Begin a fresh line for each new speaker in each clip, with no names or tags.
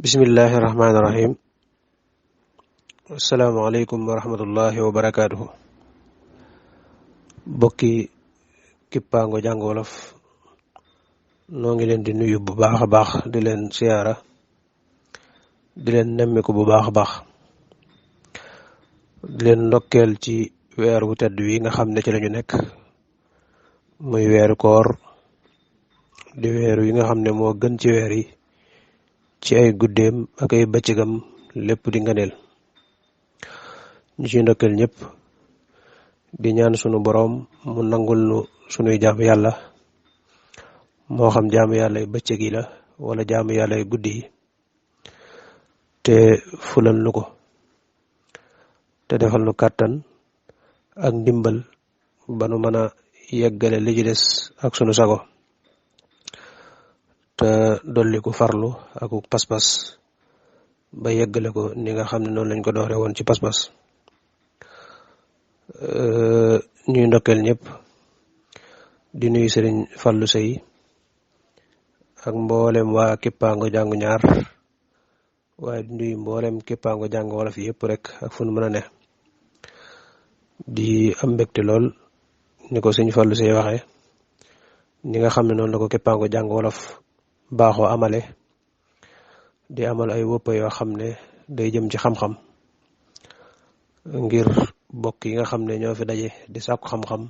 bismillahi rahmaani rahim. asalaamaaleykum wa rahmatullahi wa barakaatuhu. bokki kippaango jàng wolof noo ngi leen di nuyu bu baax a baax di leen siyaara di leen nemmiku bu baax a baax di leen ndokkeel ci weer wu tedd wi nga xam ne ci lañu nekk muy weeru koor di weer wi nga xam ne moo gën ci weer yi ci ay guddeem ak ay bëccëgam lépp di ngëneel ñu ci ndokkeel ñëpp di ñaan sunu boroom mu nangul nu sunuy jaamu yàlla moo xam jaamu yàlla ay bëccëg yi la wala jaamu yàlla ay guddi yi te fulal nu ko te defal nu kàttan ak ndimbal ba nu mën a yeggale li ci des ak sunu sago te dolli ko farlu ak pas-pas ba yeggale ko ni nga xam ne noonu lañ ko doore woon ci pas-pas ñuy ndokkeel ñëpp di nuyu sëriñ Fallou Sey ak mboolem waa kippaango jàngu ñaar waaye di nuyu mboolem kippaango jàngu wolof yëpp rek ak fu nu mën a ne di am mbégte lool ni ko sëriñ Fallou Sey waxee ni nga xam ne noonu la ko kippaango jàngu wolof baaxoo amale di amal ay wëppa yoo xam ne day jëm ci xam-xam ngir bokk yi nga xam ne ñoo fi daje di sàkku xam-xam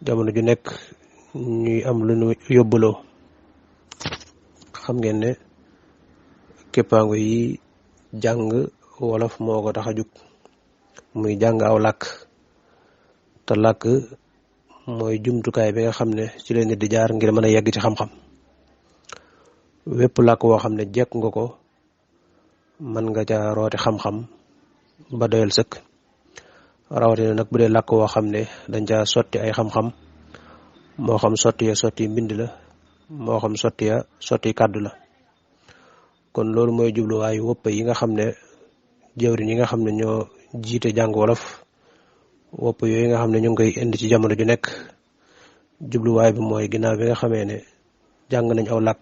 jamono ju nekk ñuy am lu ñu yóbbaloo xam ngeen ne kippaango yi jàng wolof moo ko tax a jug muy jàng aw làkk te làkk mooy jumtukaay bi nga xam ne ci leen nit di jaar ngir mën a yegg ci xam-xam wépp làkk woo xam ne jekk nga ko mën nga ca rooti xam-xam ba doyal sëkk rawatina nag bu dee làkk woo xam ne dañ ca sotti ay xam-xam moo xam sotti ya sotti mbind la moo xam sotti ya sotti kàddu la kon loolu mooy jubluwaayu wëpp yi nga xam ne jëwriñ yi nga xam ne ñoo jiite jàng wolof wëpp yooyu nga xam ne ñu ngi koy indi ci jamono ju nekk jubluwaay bi mooy ginnaaw bi nga xamee ne jàng nañ aw làkk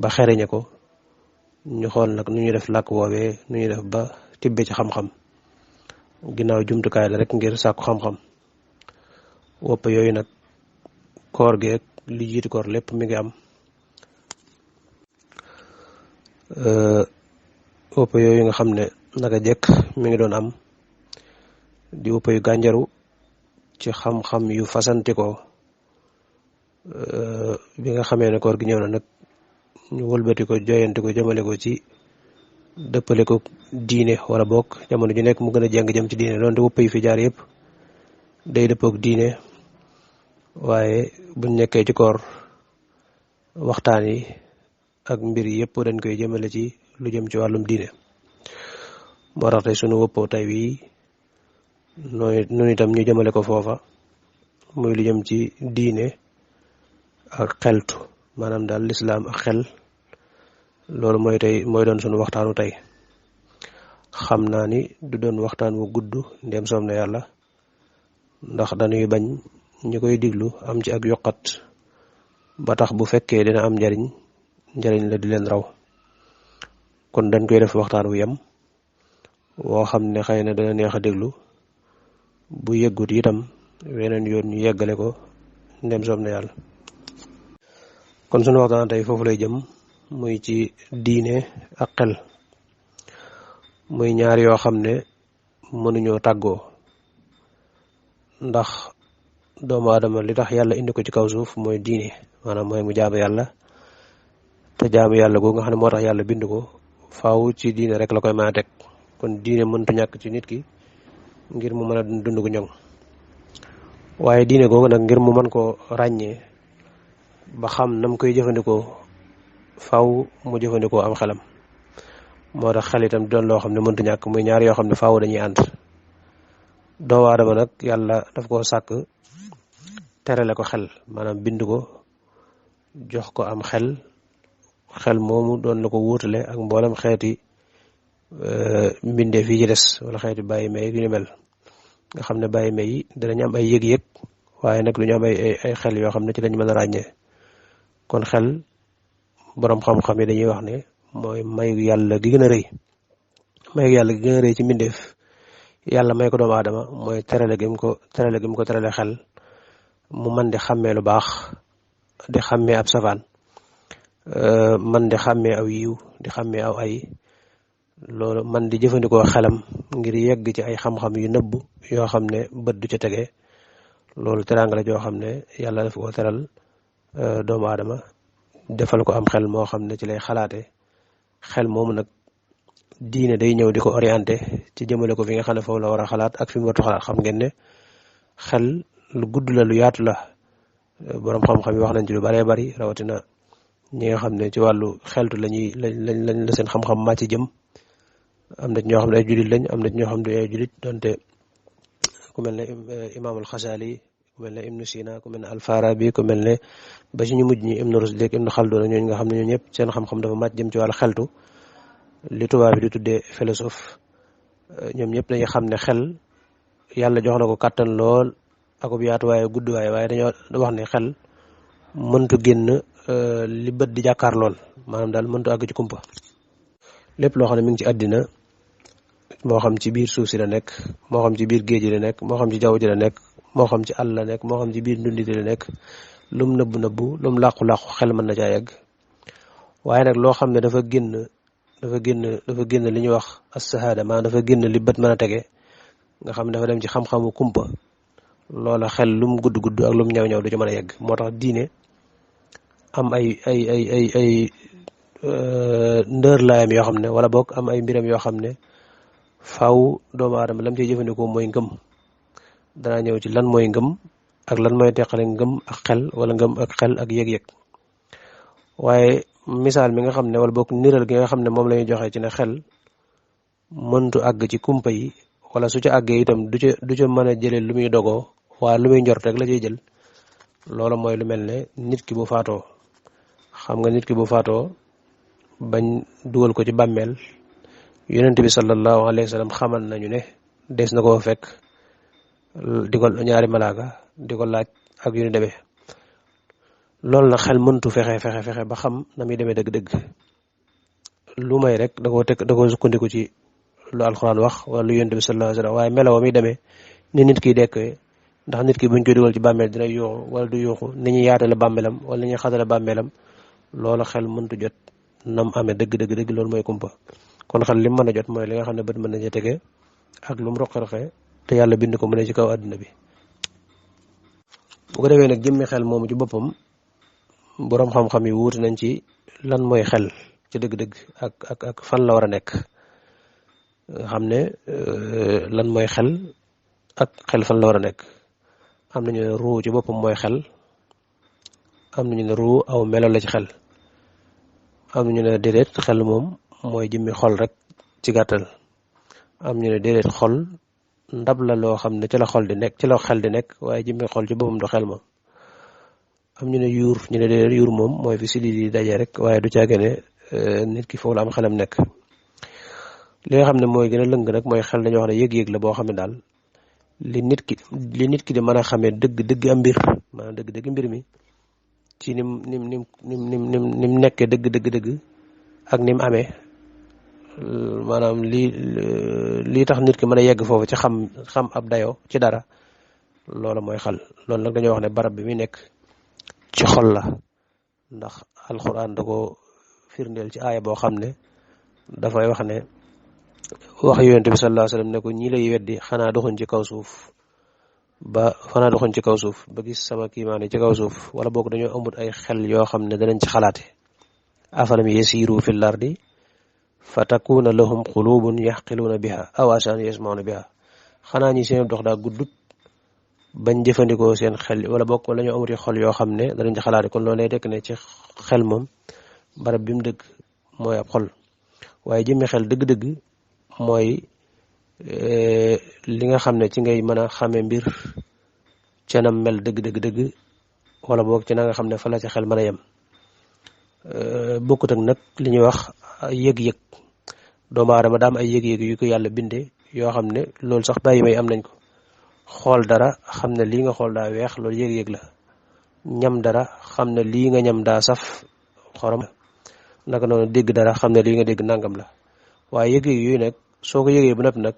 ba xereñe ko ñu xool nag nu ñuy def làkk woowee nu ñuy def ba tibbe ci xam-xam ginnaaw jumtukaay la rek ngir sàkku xam-xam wopp yooyu nag koor gi ak li jiitu koor lépp mi ngi am wopp yooyu nga xam ne naka jekk mi ngi doon am di wopp yu gànjaru ci xam-xam yu fasanti ko bi nga xamee ne koor gi ñëw na nag ñu wëlbati ko joyanti ko jëmale ko ci dëppale ko diine wala bokk jamono ju nekk mu gën a jàng jëm ci diine doonte wëpp yi fi jaar yëpp day dëppook diine waaye buñ nekkee ci koor waxtaan yi ak mbir yi yëpp dañ koy jëmale ci lu jëm ci wàllum diine moo tax tey sunu wëppoo tey wii noonu itam ñu jëmale ko foofa muy lu jëm ci diine ak xeltu maanaam daal lislaam ak xel loolu mooy doon sunu waxtaanu tey xam naa ni du doon waxtaan wu gudd ndem soom na yàlla ndax dañuy bañ ñi koy diglu am ci ak yokkat ba tax bu fekkee dina am njariñ la di leen raw kon dañ koy def waxtaan wu yem woo xam ne xëy na dana neex a déglu bu yeggut itam weneen yoon ñu yeggale ko ndem soom na yàlla kon sunu waxtaan tey foofu lay jëm muy ci diine ak xel muy ñaar yoo xam ne mënuñoo tàggoo ndax doomu aadama li tax yàlla indi ko ci kaw suuf mooy diine maanaam mooy mu jaamu yàlla te jaamu yàlla googu nga xam ne moo tax yàlla bind ko faaw ci diine rek la koy mën a teg kon diine mëntu ñàkk ci nit ki ngir mu mën a dund gu ñoŋ waaye diine googu nag ngir mu mën koo ràññee ba xam nam koy jëfandikoo faaw mu jëfandikoo am xelam moo tax xel itam doon loo xam ne mëntu ñàkk muy ñaar yoo xam ne faaw dañuy ànd doomu aadama nag yàlla daf koo sàkk terale ko xel maanaam bind ko jox ko am xel moomu doon la ko wuutale ak mboolem xeeti mbindeef yi ci des wala xeeti bàyyi may yu ni mel nga xam ne bàyyi may yi danañ am ay yëg-yëg waaye nag du ñu am ay xel yoo xam ne ci lañ mën a ràññee kon xel boroom xam-xam yi dañuy wax ne mooy mayu yàlla gi gën a rëy mayu yàlla gi gën a rëy ci mbindeef yàlla may ko doomu aadama mooy terale gi mu ko terale xel mu man di xàmmee lu baax di xàmmee ab safaan man di xàmmee aw yiw di xàmmee aw ay loolu man di jëfandikoo xelam ngir yegg ci ay xam-xam yu nëbb yoo xam ne bët du ca tege loolu teraanga la joo xam ne yàlla dafa ko teral doomu aadama defal ko am xel moo xam ne ci lay xalaate xel moomu nag diine day ñëw di ko orienté ci jëmale ko fi nga xam ne foofu la war a xalaat ak fi mu wartu xalaat xam ngeen ne xel lu gudd la lu yaatu la boroom xam-xam yi wax nañ ci lu baree bari rawatina ñi nga xam ne ci wàllu xeltu lañ la seen xam-xam màcc jëm am na ci ñoo xam ne ay julit lañ am na ci ñoo xam ne ay julit donte ku mel ne imaamul Xasaali ku mel ne Ibnu Sina ku mel ne Alfarabi ku mel ne ba ci ñu mujj ñi Ibnu Rusdi ak Ibnu Xaldun ñooñu nga xam ne ñoo ñëpp seen xam-xam dafa màcc jëm ci wàllu xeltu li tubaab bi di tuddee philosophe ñoom ñëpp dañuy xam ne xel yàlla jox na ko kàttan lool akub yaatuwaaye gudd waaye dañoo wax ne xel mëntu génn li bët di jàkkaar lool maanaam daal mëntu àgg ci kumpa lépp loo xam ne mi ngi ci àddina moo xam ci biir suuf si la nekk moo xam ci biir géej gi la nekk moo xam ci jaww ji la nekk moo xam ci àll la nekk moo xam ci biir ndundite la nekk lum nëbbu lum làqu-làqu xel mën na caa yegg waaye nag loo xam ne dafa génn li ñuy wax as-sahaada maanaam dafa génn li bët mën a tege nga xam ne dafa dem ci xam-xamu kumpa loola xel lum gudd ak lum ñaw du ci mën a yegg moo tax diine am ay ndër laayam yoo xam ne wala boog am ay mbiram yoo xam ne faaw doomu aadama lam ciy jëfandikoo mooy ngëm danaa ñëw ci lan mooy ngëm ak lan mooy teqale ngëm ak xel wala ngëm ak xel ak yëg-yëg waaye misaal mi nga xam ne wala boog niral gi nga xam ne moom la ñuy joxe ci ne xel mëntu àgg ci kumpa yi wala su ca àggee itam du ca mën a jëlee lu muy dogoo waaye lu muy njort rek la ciy jël loolu mooy lu mel ne nit ki bu faatoo xam nga nit ki bu faatoo bañ dugal ko ci bàmmeel yonent bi sallallahu alayhi wa sallam xamal nañu ne des na koo fekk di ko ñaari malaaka di ko laaj ak yu ñu demee loolu nag xel mëntu fexe ba xam na muy demee dëgg-dëgg lu may rek da koo sukkandiku ci lu alxuraan wax wala lu yonent bi sallallahu alayhi wa sallam waaye melaw mi demee ni nit ki dekkee ndax nit ki buñ koy dugal ci bàmmeel dina yuuxu wala du yuuxu ni ñuy yaatale bàmmeelam wala ni ñuy xatale bàmmeelam loolu xel mëntu jot nam amee dëgg loolu mooy kumpa kon xel li mu mën a jot mooy li nga xam ne bët mën nañu tege ak lu mu roqe-roqe te yàlla bind ko mu ne ci kaw àdduna bi bu ko defee nag jëmmi xel moomu ci boppam boroom xam-xam yi wuute nañ ci lan mooy xel ci dëgg-dëgg ak fan la war a nekk nga xam ne lan mooy xel ak xel fan la war a nekk am nañu ne ruu ci boppam mooy xel am nañu ne ruu aw melo la ci xel am nañu ne déedéet xel moom mooy jëmmi xol rek ci gàttal am ñu ne déedéet xol ndab la loo xam ne ci la xol di nekk ci la xel di nekk waaye jëmmi xol ci boppam du xel moom am ñu ne yuur ñu ne déedéet yuur moom mooy fi sidit yi daje rek waaye du caage ne nit ki foofu la am xelam nekk li nga xam ne mooy gën a lëng nag mooy xel dañoo wax ne yëg-yëg la boo xam ne daal li nit ki di mën a xamee dëgg am mbir maanaam dëgg mbir mi ci nim nekkee dëgg ak nim amee maanaam lii tax nit ki mën a yegg foofu ci xam ab dayoo ci dara loolu mooy xel loolu nag dañoo wax ne barab bi muy nekk ci xol la ndax alxuraan da ko firndeel ci aaya boo xam ne dafay wax ne wax yonent bi sallallahu alayhi wasallam ne ko ñi lay weddi xanaa doxuñ ci kaw suuf ba gis sama kiimaane ci kaw suuf wala boog dañoo amut ay xel yoo xam ne danañ ci xalaate afalam yasiru fil ardi fa takuna lahum qulubun yaxqiluuna biha aw asan yasmauna biha xanaa ñi seen dox daa guddut bañ jëfandikoo seen xel wala bokk wala ñu amuti xol yoo xam ne danañ ci xalaate kon loolu lay tekk ne ci xel moom barab bi mu dëgg mooy ab xol waaye jëmmi xel dëgg-dëgg mooy li nga xam ne ci ngay mën a xamee mbir ca nam mel dëgg wala boog ci na nga xam ne fa la ca xel mën a yem bokkut ak nag li ñuy wax yëg-yëg doomu aadama daam ay yëg-yëg yu ko yàlla bindee yoo xam ne loolu sax bàyyi may am nañ ko xool dara xam ne lii nga xool daa weex loolu yëg-yëg la ñam dara xam ne lii nga ñam daa saf xorom naka noonu dégg dara xam ne lii nga dégg nangam la waaye yëg yooyu nag soo ko yëgee ba noppi nag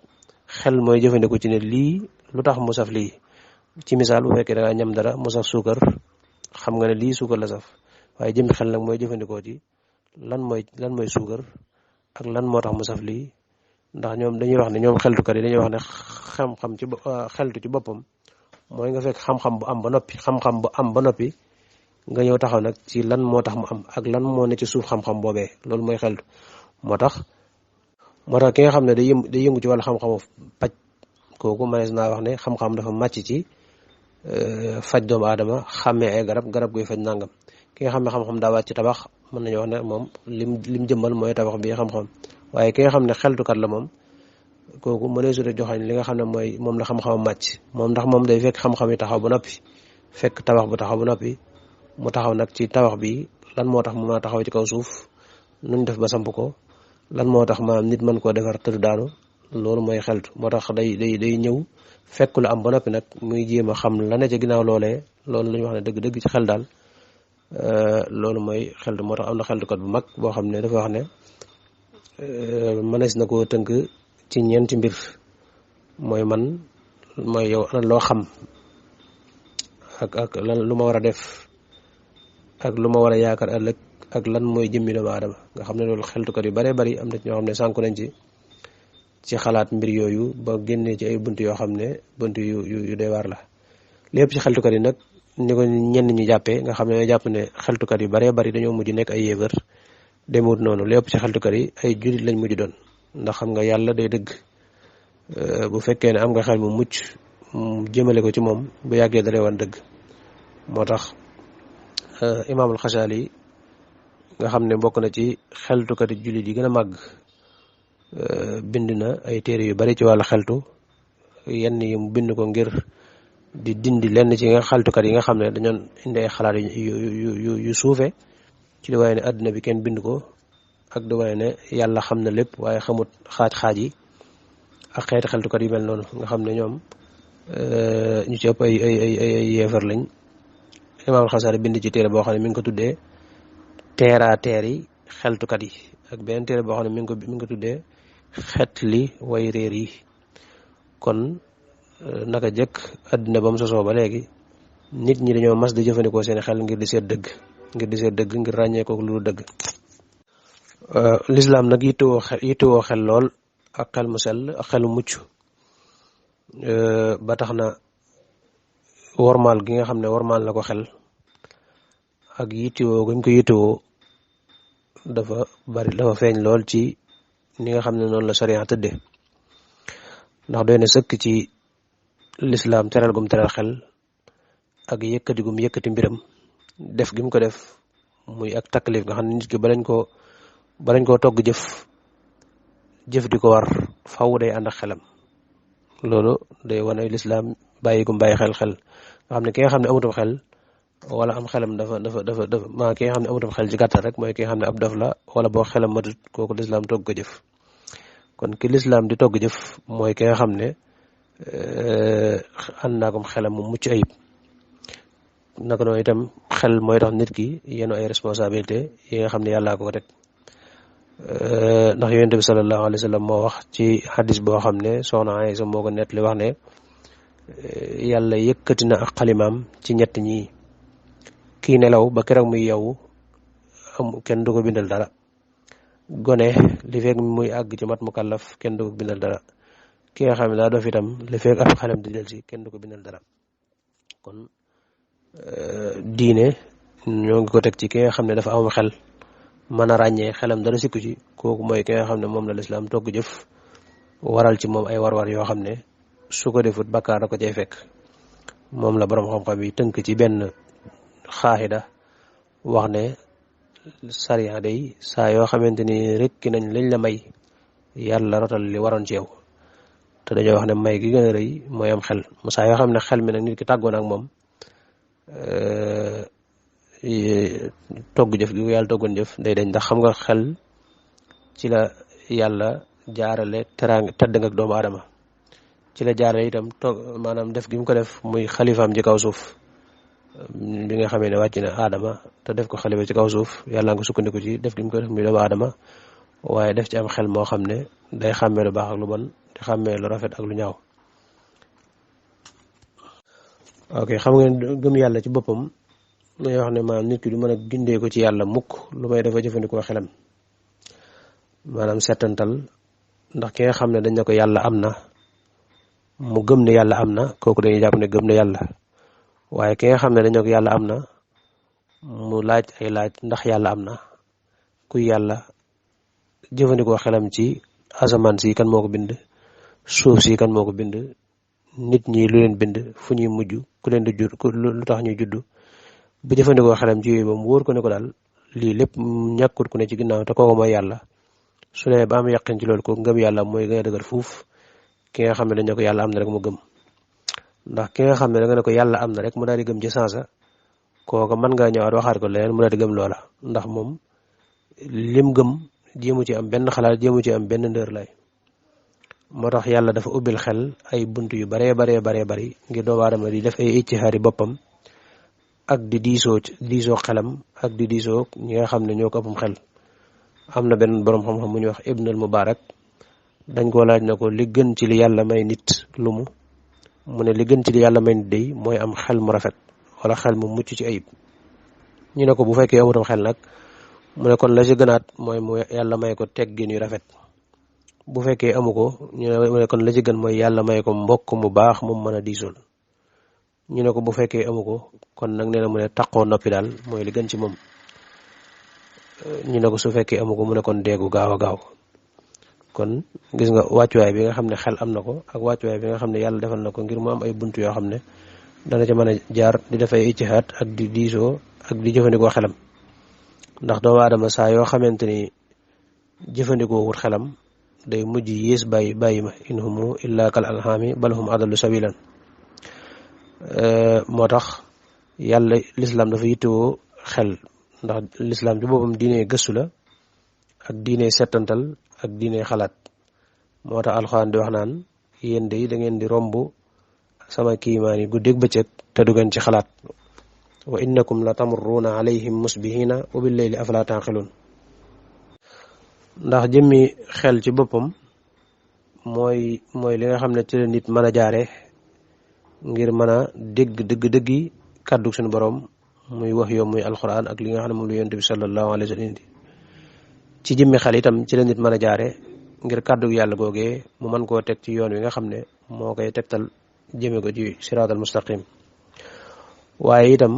xel mooy jëfandikoo ci ne lii lu tax mu saf lii ci misaal bu fekkee da ngaa ñam dara mu saf suukar xam nga ne lii suukar la saf waaye jëmmi xel nag mooy jëfandikoo ci lan mooy suukar ak lan moo tax mu saf lii ndax ñoom dañuy wax ne ñoom xeltukat yi dañuy wax ne xam-xam ci xeltu ci boppam mooy nga fekk xam-xam bu am ba noppi nga ñëw taxaw nag ci lan moo tax mu am ak lan moo ne ci suuf xam-xam boobee loolu mooy xeltu moo tax ki nga xam ne day yëngu ci wàllu xam-xamu paj kooku mënees naa wax ne xam-xam dafa màcc ci faj doomu aadama xàmmee ay garab guy faj nangam ki nga xam ne xam-xam daa wàcc ci tabax mën nañu wax ne moom lim jëmmal mooy tabax bi xam-xam waaye ki nga xam ne xeltukat la moom kooku mënees a joxañ li nga xam ne mooy moom la xam-xamam màcc moom ndax moom day fekk xam-xam yi taxaw ba noppi fekk tabax bu taxaw ba noppi mu taxaw nag ci tabax bi lan moo tax mu mën a taxaw ci kaw suuf nuñ def ba samp ko lan moo tax maanaam nit mën koo defar tëdd daanu loolu mooy xeltu moo tax day ñëw fekk lu am ba noppi nag muy jéem a xam la ne ca ginnaaw loolee loolu la ñu wax ne dëgg-dëgg ci xel daal loolu mooy xeltu moo tax am na xeltukat bu mag boo xam ne dafa wax ne mënees na koo tënk ci ñeenti mbir mooy yow ana loo xam ak lan lu ma war a def ak lu ma war a yaakaar ëllëg ak lan mooy jëmmi doomu aadama nga xam ne loolu xeltukat yu bare bari am na ñoo xam ne sànku nañ ci xalaat mbir yooyu ba génnee ci ay bunt yoo xam ne bunt yu doy waar la lépp ci xeltukat yi nag ni ko ñenn ñi jàppee nga xam ne ñoo jàpp ne xeltukat yu bare bari dañoo mujj nekk ay yéefar demewut noonu lépp ci xeltukat yi ay jullit lañ mujj doon ndax xam nga yàlla day dëgg bu fekkee ne am nga xel mu mucc jëmale ko ci moom bu yàggee dalay wan dëgg moo tax imaamul Xasaali nga xam ne bokk na ci xeltukat yi jullit yi gën a màgg bind na ay téere yu bari ci wàllu xeltu yenn yi mu bind ko ngir di dindi lenn ci nga xeltukat yi nga xam ne dañoon indi ay xalaat yu suufe ci di waaye ne àdduna bi kenn bind ko ak di waaye ne yàlla xam na lépp waaye xamut xaaj yi ak xeeti xeltukat yu mel noonu nga xam ne ñoom ñu ci ëpp ay yeefar lañ imaamul Xasaali bind ci téere boo xam ne mi ngi ko tuddee teera teer yi xeltukat yi ak beneen téere boo xam ne mi ngi ko tuddee xet li way réer yi kon naka jëkk àddina ba mu sosoo ba léegi nit ñi dañoo mas di jëfandikoo seen xel ngir di seet dëgg ngir ràññee ko lu dëgg lislaam nag yittewoo xel lool ak xel mu sell ak xelu mucc ba tax na wormaal gi nga xam ne wormaal na ko xel ak yittewoo gañ ko yittewoo dafa feeñ lool ci ni nga xam ne noonu la sariya tëdde ndax doy na sëkk ci lislaam teral gum teral xel ak yëkkati gum yëkkati mbiram def gi mu ko def muy ak taklif nga xam ne nit ki balañ koo togg jëf di ko war faw day ànd ak xelam loolu day wane lislaam bàyyi gum bàyyi xel nga xam ne ki nga xam ne amutum xel wala am xelam dafa ki nga xam ne amutum xel ci gàttal rek mooy ki nga xam ne ab dof la wala boo xelam matut kooku lislaam togg ko jëf kon ki lislaam di togg jëf mooy ki nga xam ne ànd naa ko xelam mu mucc ayib naka noonu itam xel mooy tax nit ki yenu ay responsabilité yi nga xam ne yàllaa ko teg ndax yonent bi sallallahu alayhi wa sallam moo wax ci xadis boo xam ne soxna Aysa moo ko nettali wax ne yàlla yëkkati na ak xalimaam ci ñett ñi kii nelaw ba keroog muy yow kenn du ko bindal dara gone li fekk muy àgg ci mat mu kàllaf kenn du ko bindal dara ki nga xam ne daa doof itam li fekk ab xelam di del si kenn du ko bindal dara kon diine ñoo ngi ko teg ci ki nga xam ne dafa am xel mën a ràññee xelam dara sikku ci kooku mooy ki nga xam ne moom la lislaam togg jëf waral ci moom ay war-war yoo xam ne su ko defut bakkaar da ko cay fekk moom la boroom xam-xam yi tënk ci benn xaaxida wax ne sariya day saa yoo xamante ni rek ki nañ lañ la may yàlla rotal li waroon ci yow te dañoo wax ne may gi gën a rëy mooy am xel mu saa yoo xam ne xel mi nag nit ki tàggoon ak moom togg jëf gi yàlla toggoon jëf day dañ ndax xam nga xel ci la yàlla jaarale teraanga tedd nga ak doomu aadama ci la jaarale itam maanaam def gi mu ko def muy xalifaam ji kaw suuf bi nga xamee ne wàcc na aadama te def ko xalifa ci kaw suuf yàlla nga sukkandiku ci def gi mu ko def muy doomu aadama waaye def ci am xel moo xam ne day xàmmee lu baax ak lu bon di xàmmee lu rafet ak lu ñaaw. ok xam nga gëm yàlla ci boppam dañuy wax ne maanaam nit ki du mën a gindee ko ci yàlla mukk lu may dafa jëfandikoo xelam maanaam settantal ndax ki nga xam ne dañ ne ko yàlla am na mu gëm ne yàlla am na kooku dañuy jàpp ne gëm ne yàlla waaye ki nga xam ne dañ ne ko yàlla am na mu laaj ay laaj ndax yàlla am na kuy yàlla jëfandikoo xelam ci asamaan si kan moo ko bind suuf si kan moo ko bind nit ñi lu leen bind fu ñuy mujj ku leen di jur lu tax ñuy judd bu jëfandikoo xelam ci yooyu ba mu wóor ko ne ko daal lii lépp ñàkkut ku ne ci ginnaaw te kooku mooy yàlla su dee ba am yaqin ci loolu ko ngëm yàlla mooy gën a dëgër fuuf ki nga xam ne dañ ne ko yàlla am na rek mu gëm ndax ki nga xam ne da nga ne ko yàlla am na rek mu daal di gëm ci sansa kooka mën ngaa ñëwaat waxaat ko leneen mu daal di gëm loola ndax moom lim gëm jéemu ci am benn xalaat jéemu ci am benn ndër lay moo tax yàlla dafa ubbil xel ay bunt yu baree bari ngir doomu aadama di def ay ijtihaadi boppam ak di diisoo xelam ak di diisoo ñi nga xam ne ñoo ko ëppam xel. am na benn boroom xam-xam bu ñuy wax Ibn al Mubarak dañ koo laaj na ko li gën ci li yàlla may nit lu mu ne li gën ci li yàlla may nit day mooy am xel mu rafet wala xel mu mucc ci ayib ñu ne ko bu fekkee amutam xel nag mu ne kon la ci gënaat mooy mu yàlla may ko teggin yu rafet bu fekkee amu ko ñu ne kon la ci gën mooy yàlla may ko mbokk mu baax mu mën a diisool ñu ne ko bu fekkee amu ko kon nag nee na mu ne taqoo noppi daal mooy li gën ci moom ñu ne ko su fekkee amu ko mu ne kon deegu gaaw a gaaw kon gis nga wàccuwaay bi nga xam ne xel am na ko ak wàccuwaay bi nga xam ne yàlla defal na ko ngir mu am ay bunt yoo xam ne dana ca mën a jaar di def ay ijtihaad ak di diisoo ak di jëfandikoo xelam ndax doomu aadama saa yoo xamante ni jëfandikoo wut xelam day mujj yées bàyyi ma in humu illa kal an'aami bal hum adallu sabilan moo tax yàlla lislaam dafa yittewoo xel ndax lislaam ci boppam diine gëstu la ak diine settantal ak diine xalaat moo tax alxuraan di wax naan yéen de da ngeen di romb sama kiimaan yi guddeeg bëccëg te du ngeen ci xalaat wa innakum la tamurruuna alayhim musbihina wa billayli afala taqilun ndax jëmmi xel ci boppam mooy li nga xam ne ci la nit mën a jaare ngir mën a dégg dëgg-dëggi kàddu suñu borom muy wax yow muy alxuraan ak li nga xam ne moom lu yonent bi sallallahu alayhi wa sallam ci jëmmi xel itam ci la nit mën a jaare ngir kàddu yàlla googee mu mën koo teg ci yoon wi nga xam ne moo koy tegtal jëme ko ci siraatal mustaqim waaye itam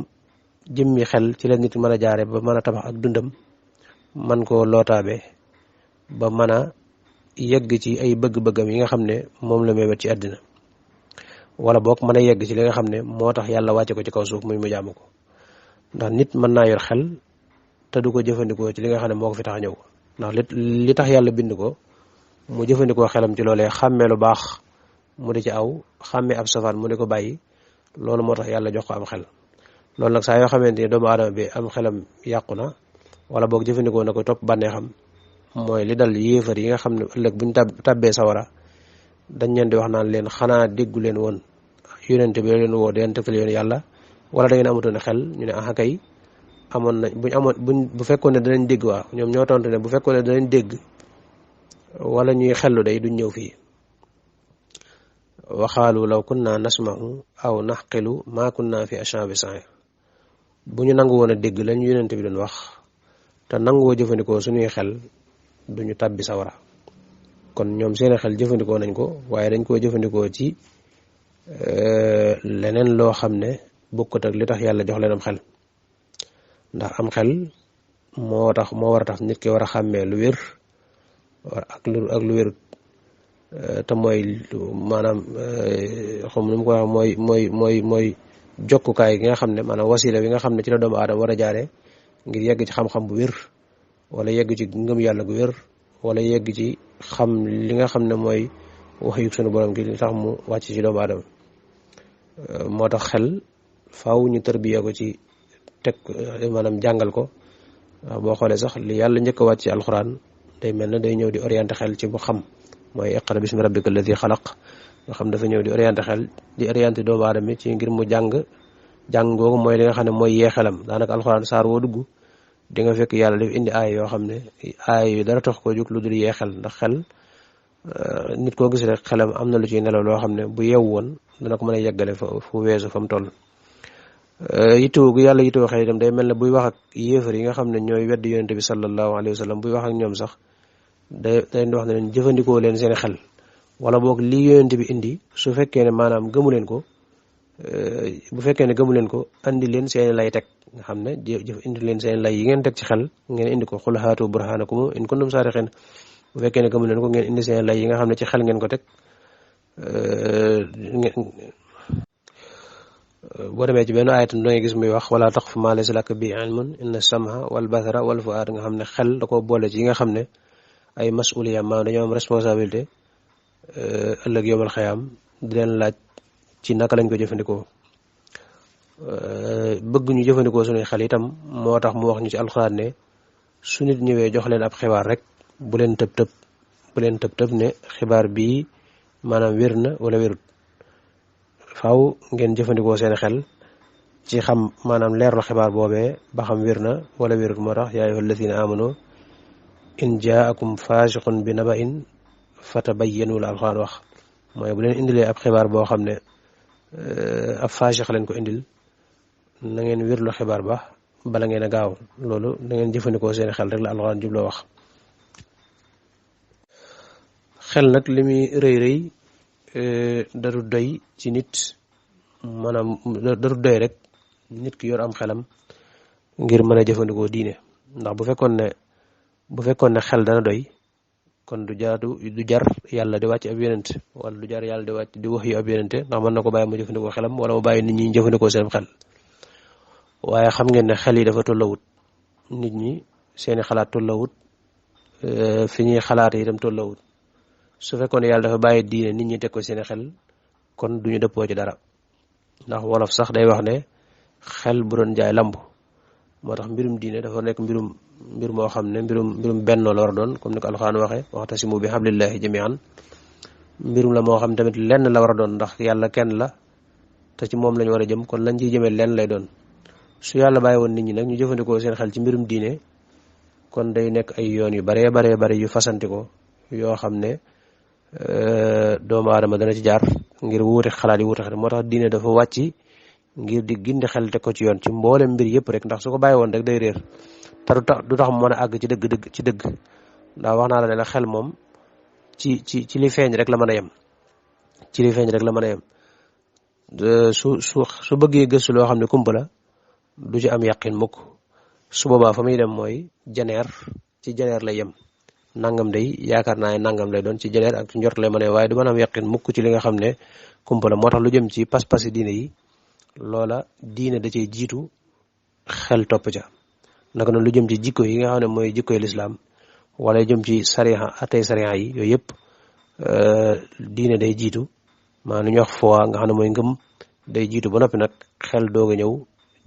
jëmmi xel ci la nit mën a jaare ba mën a tabax ak dundam man koo lootaabe ba mën a yegg ci ay bëgg-bëggam yi nga xam ne moom la mébét ci àddina wala boog mën a yegg ci li nga xam ne moo tax yàlla wàcce ko ci kaw suuf muy mu jaamu ko ndax nit mën naa yor xel te du ko jëfandikoo ci li nga xam ne moo ko fi tax a ñëw ndax li tax yàlla bind ko mu jëfandikoo xelam ci loolee xàmmee lu baax mu di ci aw xàmmee ab safaan mu di ko bàyyi loolu moo tax yàlla jox ko am xel loolu nag saa yoo xamante ni doomu aadama bi am xelam yàqu na wala boog jëfandikoo na ko topp bànneexam mooy li dal yéefar yi nga xam ne ëllëg buñ tàbbee sawara dañ leen di wax naan leen xanaa déggu leen woon yonente bi leen woo deen tegtal yoon yàlla wala da ngeen amutoon xel ñu ne ah kay amoon nañ bu fekkoon ne danañ dégg waaw ñoom ñoo tontu ne bu fekkoon ne danañ dégg wala ñuy xellu day duñ ñëw fii waxaalu law kunna nasma'u aw naqilu ma kunna fi ashabi sa'ir bu ñu nangu woon a dégg lañ yonente bi doon wax te nangoo jëfandikoo suñuy xel duñu tàbbi sawara kon ñoom seen xel jëfandikoo nañ ko waaye dañ koo jëfandikoo ci leneen loo xam ne bokkut ak li tax yàlla jox leen am xel ndax am xel moo war a tax nit ki war a xàmmee lu wér ak lu wérut te mooy maanaam xam nu mu ko wax mooy jokkukaay gi nga xam ne maanaam wasila bi nga xam ne ci la doomu aadama war a jaare ngir yegg ci xam-xam bu wér wala yegg ci ngëm yàlla gu wér wala yegg ci xam li nga xam ne mooy wax yu sunu borom gi li tax mu wàcc ci doomu aadama moo tax xel faaw ñu tërbiya ko ci teg maanaam jàngal ko waaw boo xoolee sax li yàlla njëkk a wàcc ci alxuraan day mel ne day ñëw di orienté xel ci bu xam mooy iqra bismi rabbika alladi xalaq nga xam dafa ñëw di orienté xel di orienté doomu aadama ci ngir mu jàng jàng googu mooy li nga xam ne mooy yee xelam daanaka alxuraan saar woo dugg di nga fekk yàlla def indi aay yoo xam ne aay yu dara tax ko jóg lu dul yee xel ndax xel nit koo gis rek xelam am na lu ciy nelaw loo xam ne bu yeewu woon dana ko mën a yeggale fu weesu fa mu toll. yittewoo gu yàlla yittewoo xel itam day mel ne buy wax ak yéefar yi nga xam ne ñooy weddi yonente bi sallallahu alayhi wa sallam buy wax ak ñoom sax day wax ne leen jëfandikoo leen seen xel wala boog lii yonente bi indi su fekkee ne maanaam gëmu leen ko bu fekkee ne gëmu leen ko andi leen seen lay teg nga xam ne jëf indi leen seen lay yi ngeen teg ci xel ngeen indi ko xul haatu burhanakum in kuntum saadiqin bu fekkee ne gëmu leen ko ngeen indi seen lay yi nga xam ne ci xel ngeen ko teg boo demee ci benn ayatam da ngay gis muy wax wala taqfu maa laysa laka bi ilmun inna sam'a wal basara wal fu'aada nga xam ne xel da ko boole ci yi nga xam ne ay masuliya maanaam dañoo am responsabilité ëllëg yowmal xayaam di leen laaj ci naka lañ ko jëfandikoo bëgg ñu jëfandikoo suñuy xel itam moo tax mu wax ñu ci alxuraan ne su nit ñëwee jox leen ab xibaar rek bu leen tëb tëb ne xibaar bii maanaam wér na wala wérut faaw ngeen jëfandikoo seen xel ci xam maanaam leerlu xibaar boobee ba xam wér na wala wérut moo tax yaa ayyuha alladina amanu in jaakum faasiqun bi naba'in fatabayyanu la alxuraan wax mooy bu leen indilee ab xibaar boo xam ne ab faasiq leen ko indil na ngeen wérlu xibaar ba bala ngeen a gaaw loolu da ngeen jëfandikoo seen xel rek la alxuraan jubloo wax. xel nag li muy rëy daru doy ci nit maanaam daru doy rek nit ki yor am xelam ngir mën a jëfandikoo diine ndax bu fekkoon ne xel dana doy kon du jar yàlla di wàcc ab yonent wala du jar yàlla di wàcc di wax yu ab yonente ndax mën na ko bàyyi mu jëfandikoo xelam wala mu bàyyi nit ñi jëfandikoo seen xel waaye xam ngeen ne xel yi dafa tollawut nit ñi seeni xalaat tollawut fi ñuy xalaat yi itam tollawut su fekkoon ne yàlla dafa bàyyi diine nit ñi teg ko seeni xel kon duñu dëppoo ci dara ndax wolof sax day wax ne xel bu doon jaay lamb moo tax mbirum diine dafa nekk mbir moo xam ne mbirum bennoo la war a doon comme ni ko alxuraan waxee waxtasimu bi hablillahi jami'an mbirum la moo xam tamit lenn la war a doon ndax yàlla kenn la te ci moom lañu war a jëm kon lañ ciy jëmee lenn lay doon su yàlla bàyyi woon nit ñi nag ñu jëfandikoo seen xel ci mbirum diine kon day nekk ay yoon yu baree yu fasantikoo yoo xam ne doomu aadama dana ci jaar ngir wuute xalaat yi wuute xel moo tax diine dafa wàcc ngir di gindi xel te ko ci yoon ci mboolem mbir yëpp rek ndax su ko bàyyi woon rek day réer te du tax mu mën a àgg ci dëgg ndax wax naa la ne la xel moom ci li feeñ rek la mën a yem ci li feeñ rek la mën a yem su bëggee gëstu loo xam ne kumpa la du ci am yàqin mukk su boobaa fa muy dem mooy ci janeer lay yem nangam day yaakaar naa ne nangam lay doon ci janeer ak ci njort lay mën a waaye du mën a am yàqin mukk ci li nga xam ne kumpa la moo tax lu jëm ci pas-pasi diine yi loola diine da cee jiitu xel topp ca naka noonu lu jëm ci jikko yi nga xam ne mooy jikkoy lislaam wala jëm ci sariya atay sariya yi yooyu yëpp diine day jiitu maa lu ñuy wax foi nga xam ne mooy ngëm day jiitu ba noppi nag xel doog a ñëw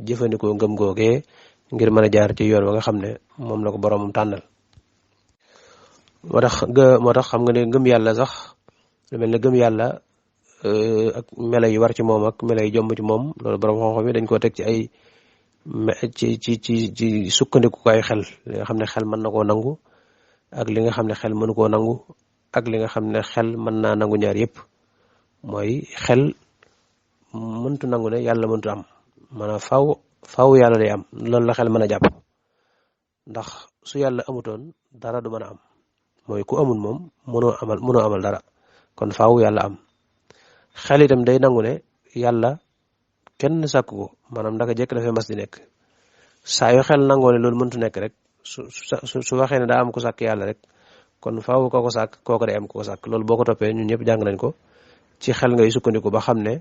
jëfandikoo ngëm googee ngir mën a jaar ci yoon wa nga xam ne moom la ko boroomam tànnal moo tax xam nga ne ngëm yàlla sax lu mel ne gëm yàlla ak melo yi war ci moom ak melo yi jomb ci moom loolu borom xam-xam yi dañ koo teg ci ay ci sukkandikukaay xel li nga xam ne xel mën na koo nangu ak li nga xam ne xel mënu koo nangu ak li nga xam ne xel mën naa nangu ñaar yëpp mooy xel mëntu nangu ne yàlla mëntu am maanaam faaw yàlla day am loolu la xel mën a jàpp ndax su yàlla amutoon dara du mën a am mooy ku amul moom mënoo amal dara kon faaw yàlla am xel itam day nangu ne yàlla kenn sàkk ko maanaam ndaka jekk dafay mas di nekk saa yu xel nangoo ne loolu mëntu nekk rek su waxee ne daa am ko sàkk yàlla rek kon faaw koo ko sàkk kooku day am ko sàkk loolu boo ko toppee ñun ñëpp jàng nañ ko ci xel ngay sukkandiku ba xam ne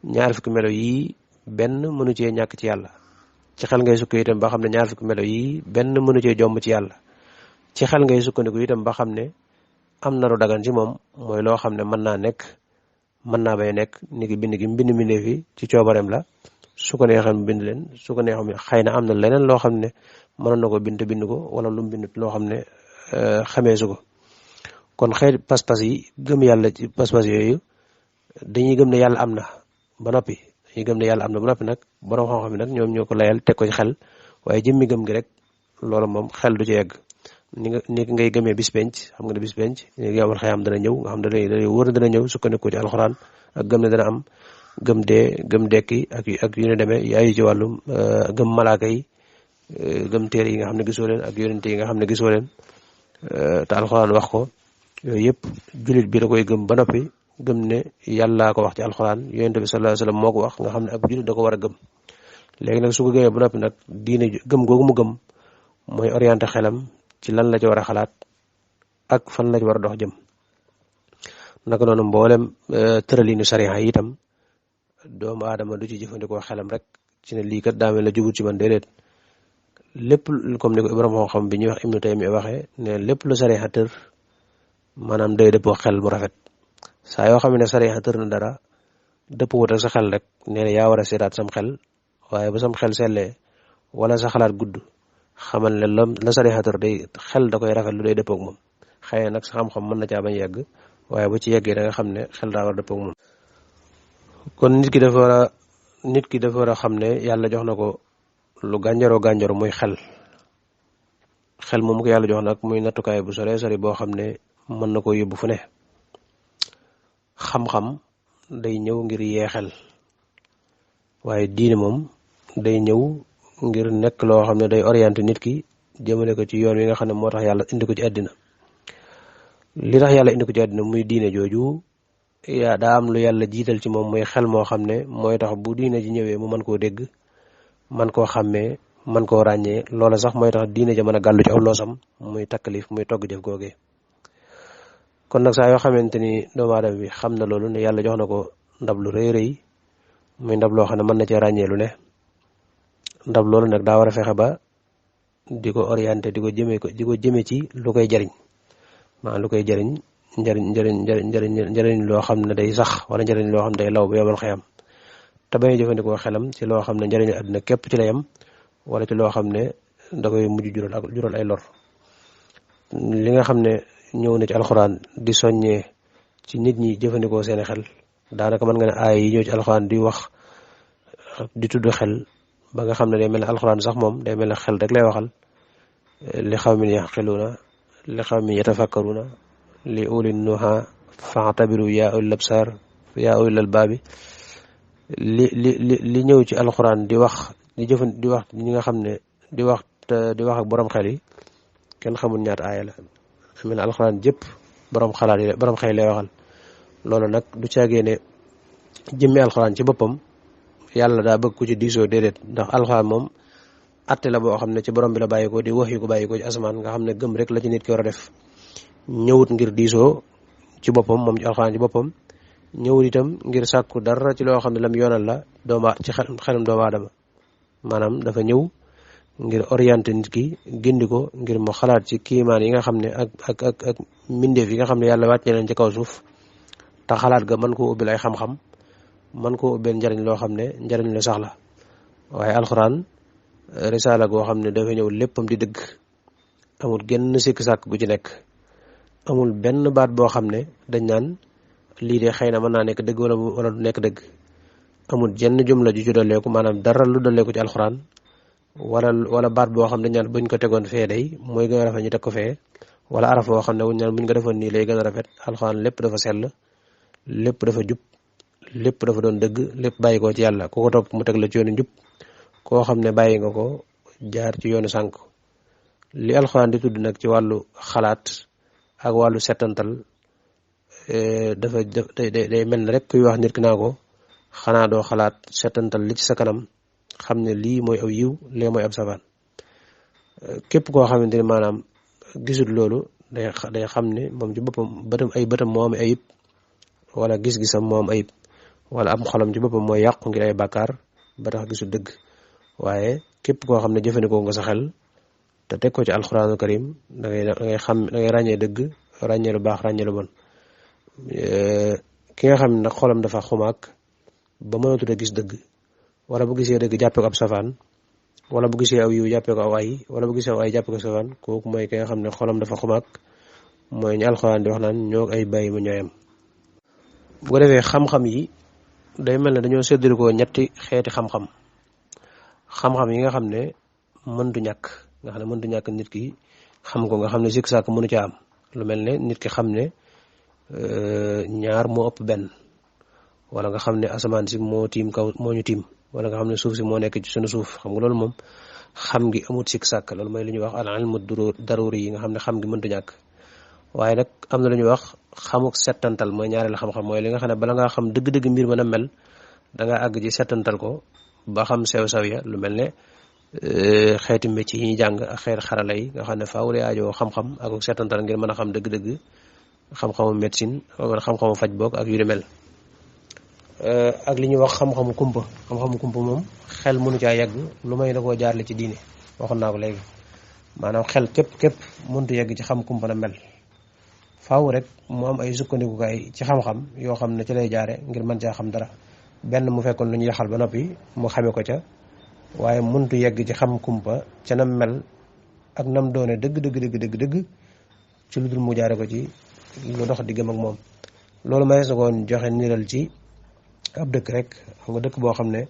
ñaar fukki melo yii benn mënu cee ñàkk ci yàlla ci xel ngay sukkandiku itam ba xam ne ñaar fukki melo yii benn mënu cee jomb ci yàlla ci xel ngay sukkandiku itam ba xam ne am na lu dagan ci moom mooy loo xam ne mën naa nekk mën naa bay nekk ni ki bind gi mbind mbindeef yi ci coobareem la su ko neexee mu bind leen su ko neexee xëy na am na leneen loo xam ne mënoon na ko bind ko wala lu mu bind loo xam ne xamee su ko kon xeet pas-pas yi gëm yàlla ci pas-pas yooyu dañuy gëm ne yàlla am na ba noppi yi gëm ne yàlla am na ba noppi nag borom xam-xam yi nag ñoom ñoo ko layal teg ko ci xel waaye jëmmi gëm gi rek loolu moom xel du ci yegg ni ngay gëmee bis penc xam nga ne bis penc yowmal xiyaam dana ñëw nga xam ne dana wóor na dana ñëw sukkandiku ci alxuraan ak gëm ne dana am gëm dee gëm dekki ak yu ne demee yu ayu ci wàllum gëm malaaka yi gëm téere yi nga xam ne gisoo leen ak yonente yi nga xam ne gisoo leen te alxuraan wax ko yooyu yëpp jullit bi da koy gëm ba noppi gëm ne yàllaa ko wax ci alxuraan yonente bi sallallahu alayhi wasallam moo ko wax nga xam ne ab jullit da ko war a gëm léegi nag su ko gëmee ba noppi nag diine gëm googu mu gëm mooy orienté xelam ci lan la ci war a xalaat ak fan la ci war a dox jëm naka noonu mboolem tëralinu sariya yi itam doomu aadama du ci jëfandikoo xelam rek ci ne lii kat daa mel la jubut ci man déedéet lépp comme ni ko Ibrahima xam bi ñuy wax Ibnu Taymiya waxee ne lépp lu sariya tër maanaam day dëppoo xel mu rafet saa yoo xam ne sariya tër na dara dëppoo wut ak sa xel rek nee na yaa war a seetaat sam xel waaye bu sam xel sellee wala sa xalaat gudd xamal ne la sariya tër day xel da koy rafet lu day dëppoo ak moom xëy na nag sa xam-xam mën na caa bañ yegg waaye bu ci yeggee da nga xam ne xel daa war a dëppoo ak moom kon nit ki dafa war a xam ne yàlla jox na ko lu gànjaroo muy xel moom ko yàlla jox nag muy nattukaay bu sori boo xam ne mën na koo yóbbu fu ne xam-xam day ñëw ngir yee xel waaye diine moom day ñëw ngir nekk loo xam ne day orienté nit ki jëmale ko ci yoon wi nga xam ne moo tax yàlla indi ko ci àddina li tax yàlla indi ko ci àddina muy diine jooju yaa daa am lu yàlla jiital ci moom muy xel moo xam ne mooy tax bu diine ji ñëwee mu mën koo dégg man koo xàmmee man koo ràññee loola sax mooy tax diine ja mën a gàllu ci aw loosam muy takalif muy togg jëf googee kon nag saa yoo xamante ni doomu aadama bi xam na loolu ne yàlla jox na ko ndab lu rëy muy ndab loo xam ne mën na cee ràññee lu ne ndab loolu nag daa war a fexe ba di ko orienté di ko jëme ci lu koy jariñ maanaam lu koy jariñ njariñ loo xam ne day sax wala njariñ loo xam ne day law ba yomal xeyam te bañ a jëfandikoo xelam ci loo xam ne njariñu àddina képp ci la yam wala ci loo xam ne da koy mujj jural ay lor li nga xam ne ñëw na ci alxuraan di soññee ci nit ñi jëfandikoo seeni xel daanaka mën nga ne aay yi ñëw ci alxuraan di wax di tudd xel ba nga xam ne day mel ne alxuraan sax moom day mel ne xel rek lay waxal li qawmin yaqiluuna li qawmin yatafakkaruuna li ulil nuha fa'tabiru yaa ulil absar yaa ulil albaabi li ñëw ci alxuraan di wax ñi nga xam ne di wax ak borom xel yi kenn xamul ñaata aaya la mel ne alxuraan jëpp borom xalaat yi borom xel lay waxal loolu nag du caagee ne jëmmi alxuraan ci boppam yàlla daa bëgg ku ci diisoo déedéet ndax alxuraan moom atte la boo xam ne ci borom bi la bàyyi ko di wax yu ko bàyyi ko ci asamaan nga xam ne gëm rek la ci nit ki war a def ñëwut ngir diisoo ci boppam moom ci alxuraan ci boppam ñëwut itam ngir sàkku dara ci loo xam ne lam yoonal la ci xelum doomu aadama maanaam dafa ñëw ngir orienté nit ki gindi ko ngir mu xalaat ci kiimaan yi nga xam ne ak mbindeef yi nga xam ne yàlla wàcce leen ci kaw suuf te xalaat ga mën koo ubbil ay xam-xam mën koo ubbil njariñ loo xam ne njariñ la sax la waaye alxuraan risaala goo xam ne dafa ñëw léppam di dëgg amul genn sikk sàkk gu ci nekk amul benn baat boo xam ne dañ naan lii de xëy na mën naa nekk dëgg wala du nekk dëgg amul jenn jumla ju ci dolleeku maanaam dara lu dolleeku ci alxuraan wala baat boo xam ne dañ naan buñ ko tegoon fee day mooy gën a rafet ñu teg ko fee wala araf boo xam ne wuñ naan buñ ko defoon nii lay gën a rafet alxuraan lépp dafa sell lépp dafa jub lépp dafa doon dëgg lépp bàyyi ko ci yàlla ku ko topp mu teg la ci yoonu njub koo xam ne bàyyi nga ko jaar ci yoonu sànk li alxuraan di tudd nag ci wàllu xalaat ak wàllu settantal day mel ne rek kuy wax nit ki naa ko xanaa doo xalaat settantal li ci sa kanam xam ne lii mooy aw yiw lee mooy ab safaan képp koo xamante ni maanaam gisul loolu day xam ne moom ci boppam bëtam moo am ayib wala gis-gisam moo am ayib wala am xolam ci boppam mooy yàqu ngir ay bàkkaar ba tax gisul dëgg waaye képp koo xam ne jëfandikoo nga sa xel te teg ko ci alxuraanul karim da ngay ràññee dëgg ràññee lu baax ràññee lu bon ki nga xam ne nag xolam dafa xumaak ba mënatut a gis dëgg wala bu gisee dëgg jàppee ko ab safaan wala bu gisee aw yiw jàppee ko aw ay wala bu gisee aw ay jàppee ko safaan kooku mooy ki nga xam ne xolam dafa xumaak mooy ñu alxuraan di wax naan ñoo ay bàyyi mu ñooyam bu ko defee xam-xam yi day mel ne dañoo séddale ko ñetti xeeti xam-xam yi nga xam ne mëntu ñàkk nga xam ne mëntu ñàkk nit ki xam ko nga xam ne sikk sàkk mënu ca am lu mel ne nit ki xam ne ñaar moo ëpp benn wala nga xam ne asamaan si moo tiim kaw moo ñu tiim wala nga xam ne suuf si moo nekk ci sunu suuf xam nga loolu moom xam gi amut sikk sàkk loolu mooy li ñuy wax al ilmu daruri yi nga xam ne xam gi mëntu ñàkk waaye nag am na lu ñuy wax xamuk settantal mooy ñaareelu xam-xam mooy li nga xam ne bala ngaa xam dëgg-dëgg mbir mën a mel dangaa àgg ci settantal ko ba xam sew-sew ya lu mel ne xeeti métier yi ñuy jàng ak xeeti xarala yi nga xam ne faaw lay aajoo xam-xam ak settantal ngir mën a xam dëgg-dëgg xam-xamu médecine wala xam-xamu faj boog ak yu ni mel ak li ñuy wax xam-xamu kumpa moom xel mënu caa yegg lu may da koo jaarle ci diine waxoon naa ko léegi maanaam xel képp mëntu yegg ci xam kumpa na mel faaw rek mu am ay sukkandikukaay ci xam-xam yoo xam ne ci lay jaare ngir mën caa xam dara benn mu fekkoon lu ñu yaxal ba noppi mu xame ko ca waaye mëntu yegg ci xam kumpa ca nam mel ak nam doone dëgg ci lu dul mu jaare ko ci lu dox diggam ak moom loolu ma na koon joxe niral ci ab dëkk rek xam nga dëkk boo xam ne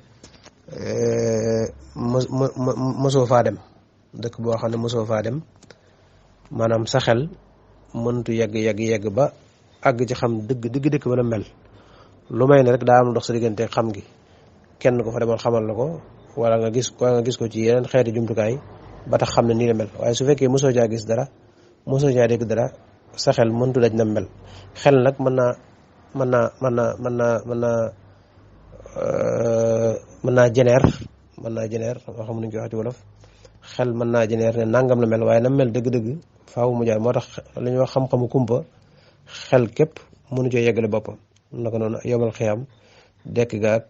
mosoo faa dem dëkk boo xam ne mosoo faa dem maanaam sa xel mëntu yegg ba àgg ci xam dëgg dëkk ba na mel lu may ne rek daa am dox sa diggante xam gi kenn ko fa demoon xamal la ko wala nga gis ko ci yeneen xeeti jumtukaay ba tax xam ne nii la mel waaye su fekkee mosoo caa gis dara mosoo caa dégg dara sa xel mëntu daj na mel xel nag mën naa jeneer moo xam nuñ koy wax ci wolof xel mën naa jeneer ne nangam la mel waaye na mel dëgg-dëgg faaw mu jaar moo tax li ñuy wax xam-xamu kumpa xel képp mënu coo yeggale boppam naka noonu yomal xiyam dekk gaag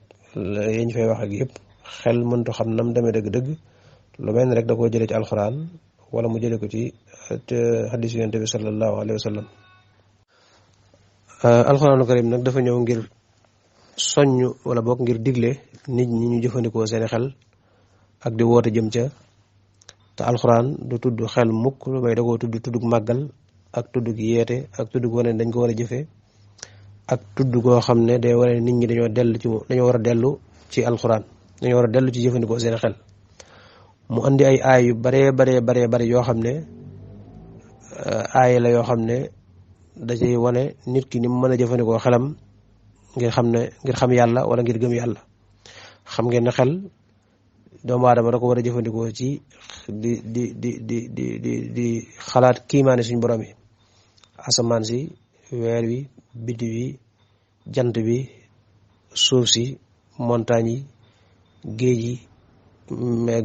yi ñu fay wax ak yëpp xel mëntu xam nam demee dëgg-dëgg lu mel ni rek da koo jëlee ci alxuraan wala mu jëlee ko ci xadiis yonent bi sallallahu alayhi wa sallam alxuraanu karim nag dafa ñëw ngir soññ wala boog ngir digle nit ñi ñu jëfandikoo seeni xel ak di woote jëm ca te alxuraan du tudd xel mukk lu may da koo tuddug màggal ak tuddug yeete ak tuddug wane dañ ko war a jëfe ak tudd koo xam ne day wane nit ñi dañoo war a dellu ci alxuraan dañoo war a dellu ci jëfandikoo seeni xel mu andi ay aay yu bare yoo xam ne aay la yoo xam ne da ciy wane nit ki ni mu mën a jëfandikoo xelam ngir xam yàlla wala ngir gëm yàlla xam ngeen ne xel doomu aadama da ko war a jëfandikoo ci di xalaat kiimaane suñ borom yi asamaan si weer wi biddiw yi jant bi suuf si montagne yi géej yi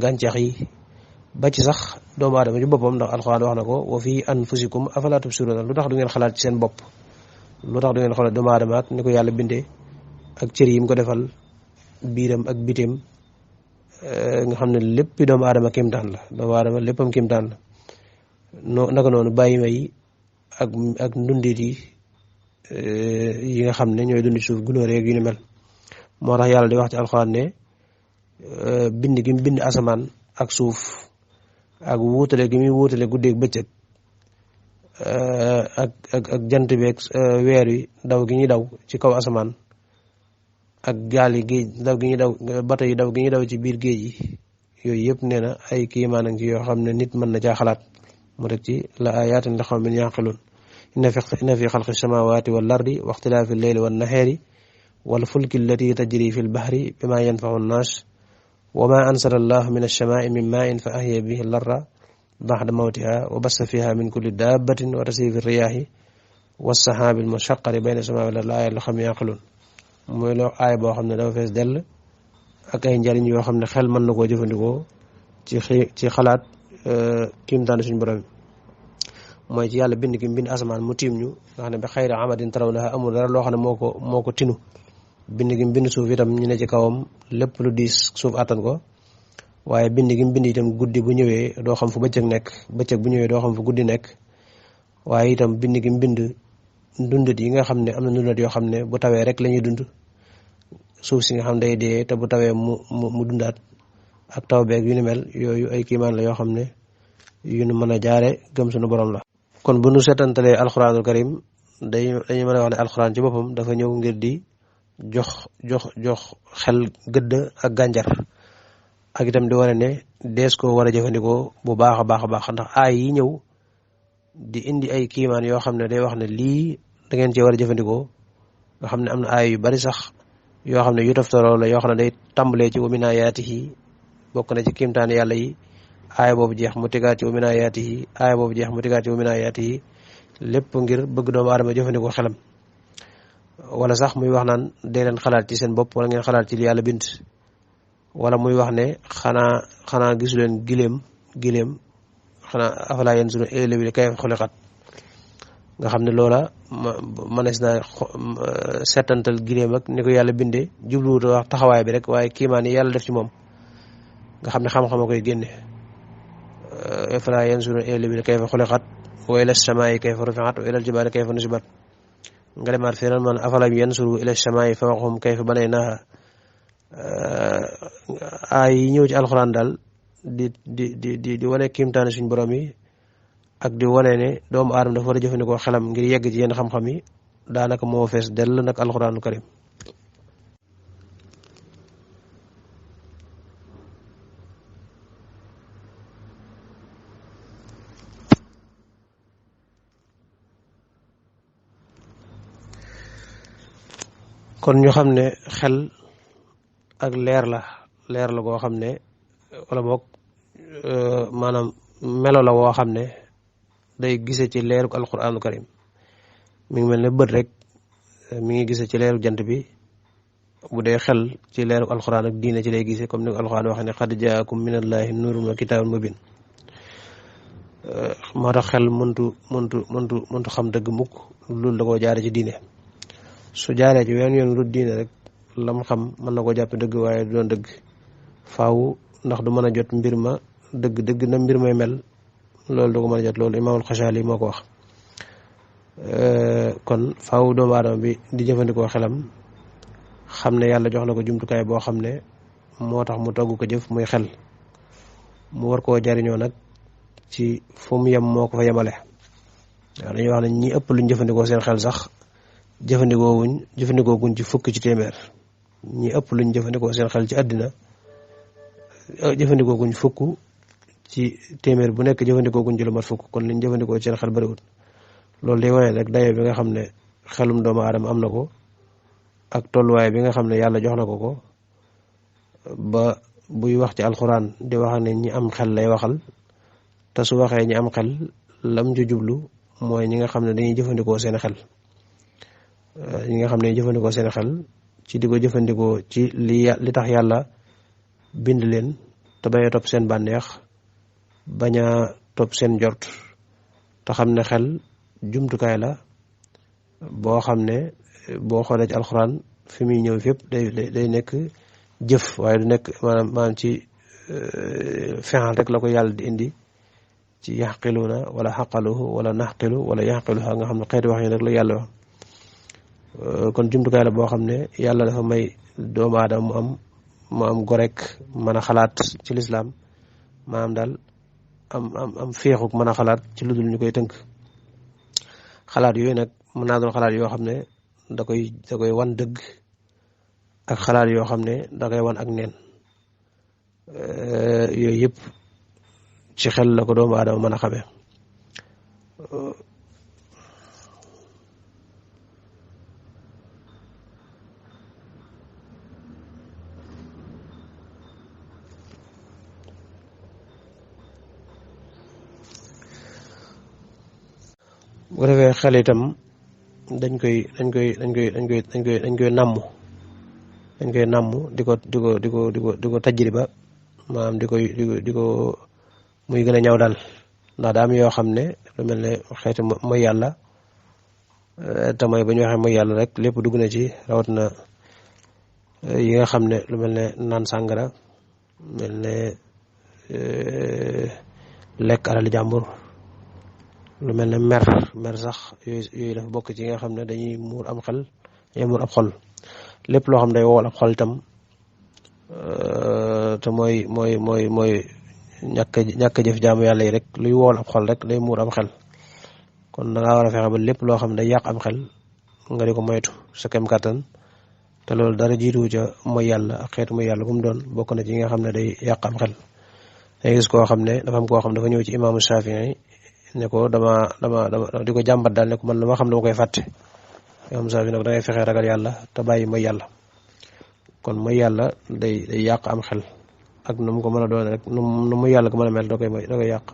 gàncax yi ba ci sax doomu aadama ci boppam ndax alxuraan wax na ko wa fi anfusikum afala tubsiruna lu tax du ngeen xalaat ci seen bopp lu tax du ngeen xalaat doomu aadama ak ni ko yàlla bindee ak cër yi mu ko defal biiram ak bitim nga xam ne lépp doomu aadama kéemtaan la doomu aadama léppam kéemtaan la naka noonu bàyyi ma yi ak ndundit yi nga xam ne ñooy dundi suuf gunóor yeeg yu ni mel moo tax yàlla di wax ci alxuraan ne bind gi mu bind asamaan ak suuf ak wuutale gi muy wuutale guddeeg bëccëg ak jant bi ak weer wi daw gi ñuy daw ci kaw asamaan ak gaal yi géej daw gi ñuy daw bato yi daw gi ñuy daw ci biir géej yi yooyu yëpp nee na ay kiimaan ci yoo xam ne nit mën na caa xalaat mu teg ci la ayaatin li qawmin yaqiluun inna fi xalqi samaawaati wal ardi wa ixtilaafi lleyli wan nahaari wal fulki allati tajri fi lbahri bima yanfau nnaas wa ma ansala allahu min alsamaai min maain fa ahya bihi larda baxda mawtiha wa bassa fiha min kulli dabbatin wa tasrifi riyaahi wassaxaabi almushaqari bayna samaa wal ardi aaya li qawmin yaqiluun mooy loo aay boo xam ne dafa fees dell ak ay njariñ yoo xam ne xel mën na koo jëfandikoo ci xalaat kiimtaane suñu borom mooy ci yàlla bind gi bind asamaan mu tiim ñu nga xam ne bi xayri amadin tarawnaha amul dara loo xam ne moo ko tinu bind gi bind suuf itam ñu ne ci kawam lépp lu diis suuf attan ko waaye bind gi bind itam guddi bu ñëwee doo xam fu bëccëg nekk bëccëg bu ñëwee doo xam fu guddi nekk waaye itam bind gi bind ndundat yi nga xam ne am na ndundat yoo xam ne bu tawee rek la ñuy dund suuf si nga xam day dee te bu tawee mu dundaat ak taw beeg yu ni mel yooyu ay kiimaan la yoo xam ne yu nu mën a jaare gëm suñu borom la. kon bu nu seetantalee alxuraanul karim dañuy mën a wax ne alxuraan ci boppam dafa ñëw ngir di jox xel gëdd ak gànjar ak itam di wane ne dees ko war a jëfandikoo bu baax a baax a baax ndax aay yi ñëw di indi ay kiimaan yoo xam ne day wax ne lii da ngeen cee war a jëfandikoo nga xam ne am na aay yu bari sax yoo xam ne yu toftaloo la yoo xam ne day tàmbalee ci wa min aayaatihi bokk na ci kiimtaani yàlla yi aaya boobu jeex mu tegaat ci wa min aayaatihi aaya boobu jeex mu tegaat ci wa min aayaatihi lépp ngir bëgg doomu aadama jëfandikoo xelam wala sax muy wax naan dee leen xalaat ci seen bopp wala ngeen xalaat ci li yàlla bind wala muy wax ne xanaa gisu leen gileem xanaa afalaa yanzuruna ilal ibili kayfa xuliqat nga xam ne loola mënees naa settantal gileem ak ni ko yàlla bindee jubluwut wax taxawaay bi rek waaye kiimaan yi yàlla def ci moom nga xam ne xam-xam a koy génne afalaa yanzuruna ilal ibili kayfa xuliqat wa ilas samaa'i kayfa rufi'at wa ilal jibaali kayfa nusibat nga demaat feneen man afalam yansuru ila samaa'i fawqahum kayfa banaynaaha aay yi ñëw ci alxuraan daal di wane kiimtaane suñ borom yi ak di wane ne doomu aadama dafa war a jëfandikoo xelam ngir yegg ci yenn xam-xam yi daanaka moo fees dell nag alxuraanu karim kon ñu xam ne xel ak leer la goo xam ne wala boog maanaam melo la woo xam ne day gise ci leeruk alquraanu karim mi ngi mel ne bët rek mi ngi gise ci leeruk jant bi bu dee xel ci leeruk alquraan ak diine ci lay gise comme ni ko alquraan waxee ne qad jaakum minallahi nuurun wa kitaabun mubiin moo tax xel mëntu xam dëgg mukk loolu da koo jaare ci diine su jaaree ci wenn yoon lu diine rek lam xam mën na ko jàppe dëgg waaye du doon dëgg faaw ndax du mën a jot mbir ma dëgg na mbir may mel loolu du ko mën a jot loolu imaamul Xasaali moo ko wax kon faaw doomu aadama bi di jëfandikoo xelam xam ne yàlla jox na ko jumtukaay boo xam ne moo tax mu togg ko jëf muy xel mu war koo jariñoo nag ci fu mu yem moo ko fa yemale waaw dañuy wax ne ñi ëpp luñ jëfandikoo seen xel sax jëfandikoo guñ ci fukk ci téeméer ñi ëpp luñ jëfandikoo seen xel ci àddina jëfandikoo guñ fukk ci téeméer bu nekk jëfandikoo guñ ci lu mat fukk kon liñ jëfandikoo ci seen xel bariwut loolu day wane rek dayo bi nga xam ne xelum doomu aadama am na ko ak tolluwaay bi nga xam ne yàlla jox na ko ba buy wax ci alxuraan di wax ne ñi am xel lay waxal te su waxee ñi am xel lam ci jublu mooy ñi nga xam ne dañuy jëfandikoo seen xel ñi nga xam ne jëfandikoo seen xel ci di ko jëfandikoo ci li tax yàlla bind leen te bañ a topp seen bànneex bañ a topp seen njort te xam ne xel jumtukaay la boo xam ne boo xoolee ci alxuraan fi muy ñëw fépp day nekk jëf waaye du nekk maanaam ci fexal rek la ko yàlla di indi ci yaxqiluuna wala xaqaluhu wala naxqilu wala yaxqiluha nga xam ne xeeti wax yi rek la yàlla wax kon jumtukaay la boo xam ne yàlla dafa may doomu aadama mu am gorek mën a xalaat ci lislaam maanaam daal am féexuk mën a xalaat ci lu dul ñu koy tënk xalaat yooyu nag mën naa doon xalaat yoo xam ne da koy wan dëgg ak xalaat yoo xam ne da koy wan ak neen yooyu yëpp ci xel la ko doomu aadama mën a xamee bu ko defee xel itam dañ koy nàmm di ko tajriba maanaam di ko muy gën a ñaw daal ndax daa am yoo xam ne lu mel ne xeeti mooy yàlla te mooy ba ñu waxee mooy yàlla rek lépp dugg na ci rawat na yi nga xam ne lu mel ne naan sàngara mel ne lekk alal jàmbur lu mel ne mer sax yooyu dafa bokk ci nga xam ne dañuy muur am xel dañuy muur ab xol lépp loo xam ne day wowal ab xol itam te mooy ñàkk jëf jaamu yàlla yi rek luy wowal ab xol rek day muur am xel kon da ngaa war a fexe ba lépp loo xam ne day yàq am xel nga di ko moytu sa kem kàttan te loolu dara jiituwu ca mooy yàlla ak xeetu mooy yàlla bu mu doon bokk na ci yi nga xam ne day yàq am xel. day gis koo xam ne dafa am koo xam dafa ñëw ci imaamu Shafii ne ko dama di ko jàmbat daal ne ko man dama xam dama koy fàtte. imaamu Shafii ne ko da ngay fexe ragal yàlla te bàyyi mooy yàlla. kon mooy yàlla day yàq am xel ak nu mu ko mën a doon rek nu mu yàlla ko mën a mel da koy yàq.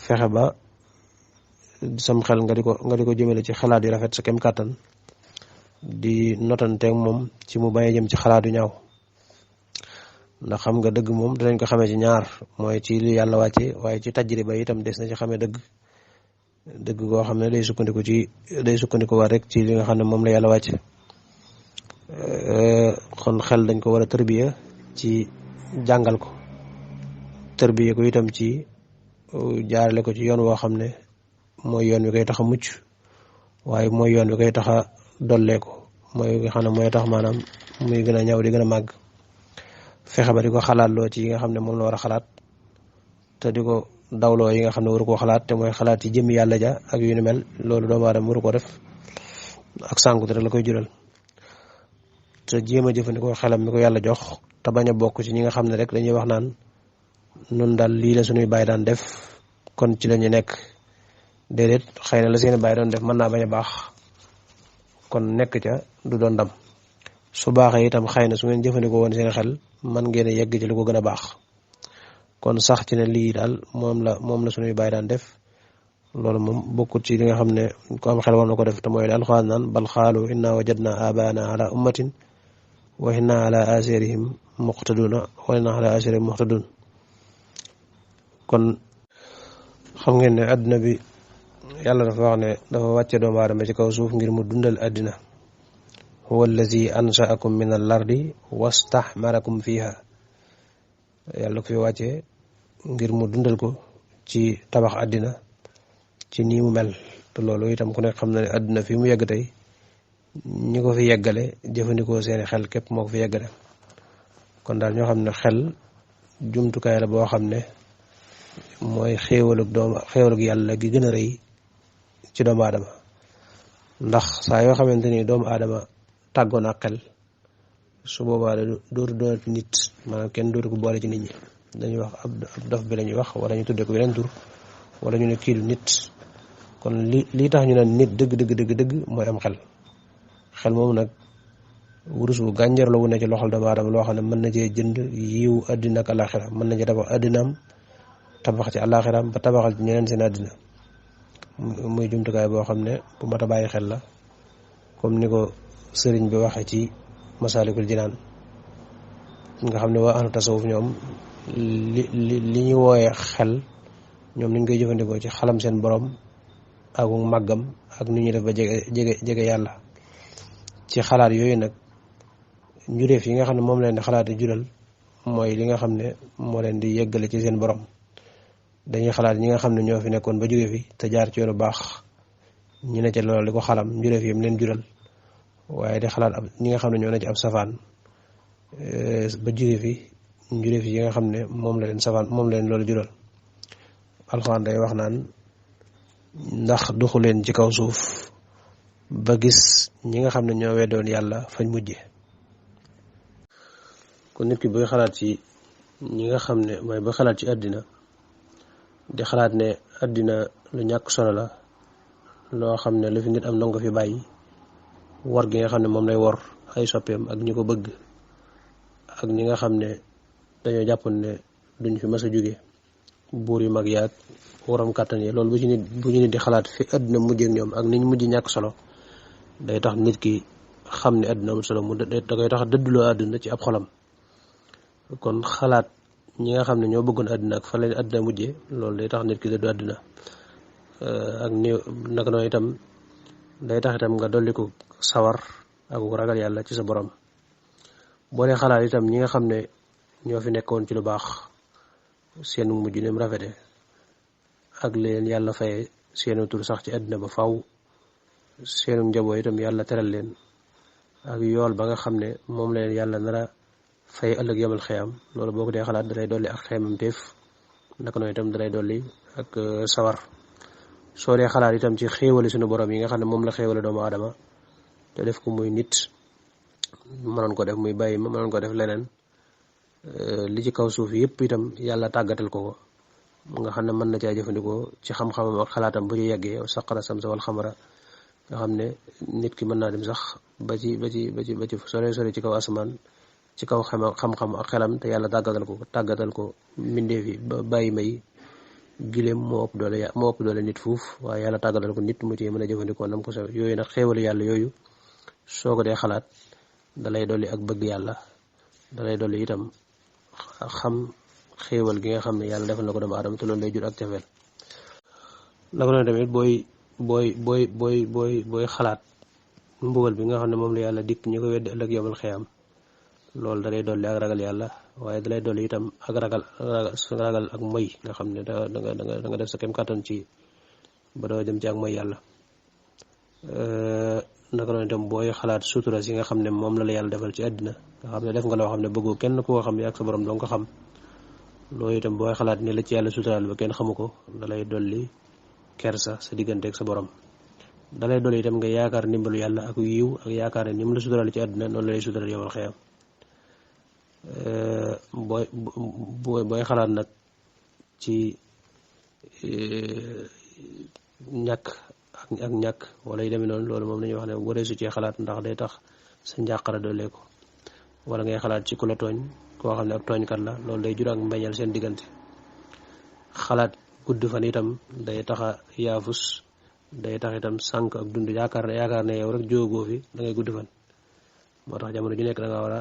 fexe ba sam xel nga di ko jëmale ci xalaat yu rafet sa kem kàttan di notanteeg moom ci mu bañ a jëm ci xalaat yu ñaaw. ndax xam nga dëgg moom dinañ ko xamee ci ñaar mooy ci li yàlla wàcce waaye ci tajriba itam des na ci xamee dëgg goo xam ne day sukkandiku war rek ci li nga xam ne moom la yàlla wàcce. kon xel dañ ko war a tërbiya ci jàngal ko tërbiya ko itam ci jaarale ko ci yoon woo xam ne mooy yoon wi koy tax a mucc waaye mooy yoon wi koy tax a dollee ko mooy nga xam ne mooy tax maanaam muy gën a ñaw di gën a màgg. fexe ba di ko xalaatloo ci yi nga xam ne moom la war a xalaat te di ko dawloo yi nga xam ne waru koo xalaat te mooy xalaat ci jëmmi yàlla ja ak yu ni mel loolu doomu aadama waru ko def ak sànkute rek la koy jural. te jéem a jëfandikoo xelam mi ko yàlla jox te bañ a bokk ci ñi nga xam ne rek dañuy wax naan nun daal lii la suñuy bàyyi daan def kon ci lañu nekk. déedéet xëy na la seen bàyyi doon def mën naa bañ a baax kon nekk ca du doon ndam. su baaxee itam xëy na su ngeen jëfandikoo woon seen xel man ngeen a yegg ci lu ko gën a baax. kon sax ci ne lii daal moom la suñuy bàyyi daan def loolu moom bokkut ci li nga xam ne ku am xel war na ko def te mooy alxuraan naan bal xaalu inna wajadna abaana ala ummatin wa inna ala asirihim muqtaduna wa inna ala asirihim muqtadun. kon xam ngeen ne àddina bi yàlla dafa wax ne dafa wàcce doomu aadama ci kaw suuf ngir mu dundal àddina. huwa allazi anshaakum min al ardi wastahmarakum fiha. yàlla ko fi wàcce ngir mu dundal ko ci tabax àddina ci nii mu mel te loolu itam ku nekk xam na ne àddina fi mu yegg tey ñi ko fi yeggale jëfandikoo seeni xel képp moo ko fi yeggale. kon daal ñoo xam ne xel jumtukaay la boo xam ne mooy xéewalug yàlla gi gën a rëy ci doomu aadama. ndax saa yoo xamante ni doomu aadama tàggoon ak xel su boobaa dootu doonati nit maanaam kenn dootu ko boole ci nit ñi dañuy wax ab dof bi la ñuy wax wala ñu tuddee ko beneen tur wala ñu ne kii du nit. kon lii tax ñu naan nit dëgg mooy am xel moom nag wurus bu gànjar la wu ne ci loxol doomu aadama loo xam ne mën na cee jënd yiw àddina ak alaxira mën na ci tabax àddinaam tabax ci alaxiraam ba tabaxal ci ñeneen seen àddina. muy jumtukaay boo xam ne bu mat a bàyyi xel la comme ni ko sëriñ bi waxee ci Masaalikul Jinaan nga xam ne waa ahlu tasawuf ñoom li ñu wooyee xel ñoom niñ koy jëfandikoo ci xalam seen borom ak màggam ak ni ñuy def ba jege yàlla. ci xalaat yooyu nag njuréef yi nga xam ne moom leen di xalaat di jural mooy li nga xam ne moo leen di yeggale ci seen borom. dañuy xalaat ñi nga xam ne ñoo fi nekkoon ba jóge fi te jaar ci yoonu baax ñu ne ca loolu di ko xalam njuréef yi mu leen jural waaye di xalaat ñi nga xam ne ñoo ne ci ab safaan ba jóge fi njuréef yi nga xam ne moom la leen loolu jural. alxuraan day wax naan ndax duxu leen ci kaw suuf ba gis ñi nga xam ne ñoo weddoon yàlla fañ mujje. kon nit ki buy xalaat ci ñi nga xam ne mooy ba xalaat ci àddina di xalaat ne àddina lu ñàkk solo la loo xam ne lu fi nit am ndongo fi bàyyi wor gi nga xam ne moom lay wor ay soppeem ak ñi ko bëgg ak ñi nga xam ne dañoo jàppoon ne duñ fi mas a jóge buur yu mag yaag waram kàttan yi loolu bu ci nit di xalaat fi àddina mujjee ak ñoom ak niñ mujj ñàkk solo day tax nit ki xam ne àddina amul solo da koy tax dëdduloo àddina ci ab xolam. kon xalaat ñi nga xam ne ñoo bëggoon àddina ak fa leen àddina mujjee loolu day tax nit ki dëddu àddina ak ni naka noonu itam day tax itam nga dolli ko sawar ak ragal yàlla ci sa borom. boo dee xalaat itam ñi nga xam ne ñoo fi nekkoon ci lu baax seen mujj ni mu rafete ak leen yàlla faye seenu tur sax ci àddina ba faw seenu njaboot itam yàlla teral leen ak yool ba nga xam ne moom leen yàlla nara fay ëllëg yamal xeyam loolu boo ko dee xalaat dalay dolli ak xeymam teef naka noonu itam dalay dolli ak sawar. soo dee xalaat itam ci xéewali suñu borom yi nga xam ne moom la xéewale doomu aadama te def ko muy nit, mënoon ko def muy bàyyi ma, mënoon ko def leneen. Li ci kaw suuf yëpp itam yàlla tàggatal ko nga xam ne mën na caa jëfandikoo ci xam-xamam ak xalaatam bu ñu yeggee saqara samsa wal xamara nga xam ne nit ki mën naa dem sax ba ci sore ci kaw asamaan ci kaw xam-xam ak xelam te yàlla tàggatal ko mbindeef yi ba bàyyi may gileem moo ëpp doole nit fuuf, waaye yàlla tàggatal ko nit mu ci mën a jëfandikoo nam ko saw yooyu nag xéewalu yàlla yooyu soo ko dee xalaat dalay dolli ak bëgg yàlla, dalay dolli itam xam xéewal gi nga xam ne yàlla defal na ko doomu aadama te loolu lay jur ak cafeel. la ko doon tamit booy xalaat mbugal bi nga xam ne moom la yàlla dikk ñi ko weddi ëllëg yawmal xiyaam, loolu dalay dolli ak ragal yàlla, waaye dalay dolli itam ak ragal ak moy nga xam ne da nga def sa kem kàttan ci ba doo jëm ci ak moy yàlla. naka noonu itam booy xalaat sutura si nga xam ne moom la yàlla defal ci àddina nga xam ne def nga loo xam ne bëggoo kenn ku ko xam ne ak sa borom doo ko xam, loolu itam booy xalaat ne la ci yàlla suturaal ba kenn xamu ko dalay dolli kersa sa diggante ak sa borom. dalay dolli itam nga yaakaar ndimbalu yàlla ak yiw ak yaakaar ne ni mu la suturaal ci àddina noonu la lay suturaal yawmal xiyaam. booy xalaat nag ci ñàkk wala yu demee noonu, loolu moom la ñuy wax ne waree su cee xalaat ndax day tax sa njàqara doolee ko, wala ngay xalaat ci ku la tooñ koo xam ne ab tooñkat la, loolu day jur ak mbañal seen diggante. xalaat gudd fan itam day taxa yaafus, day tax itam sànq ak dund yaakaar ne yow rek jóogoo fi da ngay gudd fan. moo tax jamono ju nekk da nga war a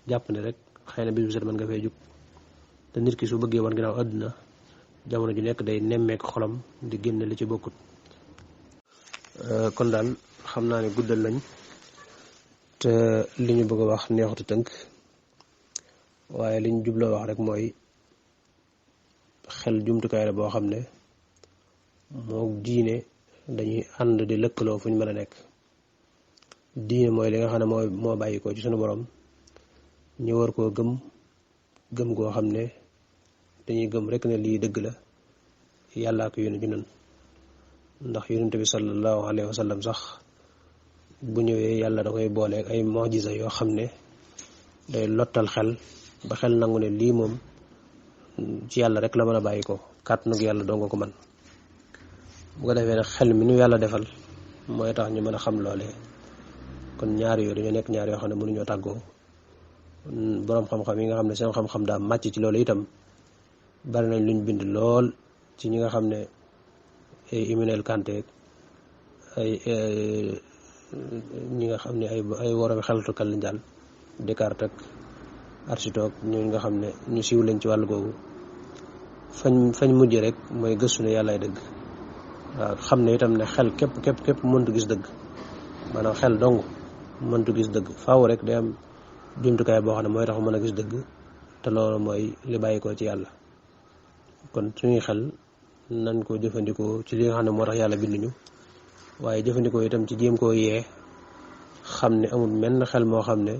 jàpp ne rek xëy na bis bu set mën nga fay jug, te nit ki su bëggee wan ginnaaw àdduna jamono ju nekk day nemmeek xolam di génne li ci bokkut. kon daal xam naa ne guddal nañ te li ñu bëgg a wax neexutu tënk, waaye li ñu jubloo wax rek mooy xel jumtukaay la boo xam ne moo diine dañuy ànd di lëkkaloo fu ñu mën a nekk. diine mooy li nga xam ne moo bàyyi ko ci sunu borom, ñu war koo gëm goo xam ne dañuy gëm rek ne lii dëgg la, yàllaa ko yónni ci ñun. ndax yonent bi sallallahu alayhi wa sallam sax bu ñëwee yàlla da koy booleeg ay mojisa yoo xam ne day lottal xel ba xel nangu ne lii moom ci yàlla rek la mën a bàyyi ko, kàttanu yàlla doo nga ko man. bu ko defee nag xel mi nu yàlla defal mooy tax ñu mën a xam loolee. kon ñaari yooyu dañoo nekk ñaar yoo xam ne mënuñoo tàggoo. boroom xam-xam yi nga xam ne seen xam-xam daa màcc ci loolu itam bari nañ luñ bind lool ci ñi nga xam ne ay Immanuel Kanté ay ñi nga xam ne ay woromi xeltukat lañ daal, Descartes ak Aristote ñooñu nga xam ne ñu siiw lañ ci wàllu googu. fañ mujj rek mooy gëstu ne yàllaay dëgg, waaw xam ne itam ne xel képp mëntu gis dëgg, maanaam xel dong mëntu gis dëgg, faaw rek day am jumtukaay boo xam ne mooy tax mën a gis dëgg, te loolu mooy li bàyyi ko ci yàlla. kon suñuy xel nañ ko jëfandikoo ci li nga xam ne moo tax yàlla binduñu, waaye jëfandikoo itam ci jéem koo yee xam ne amul menn xel moo xam ne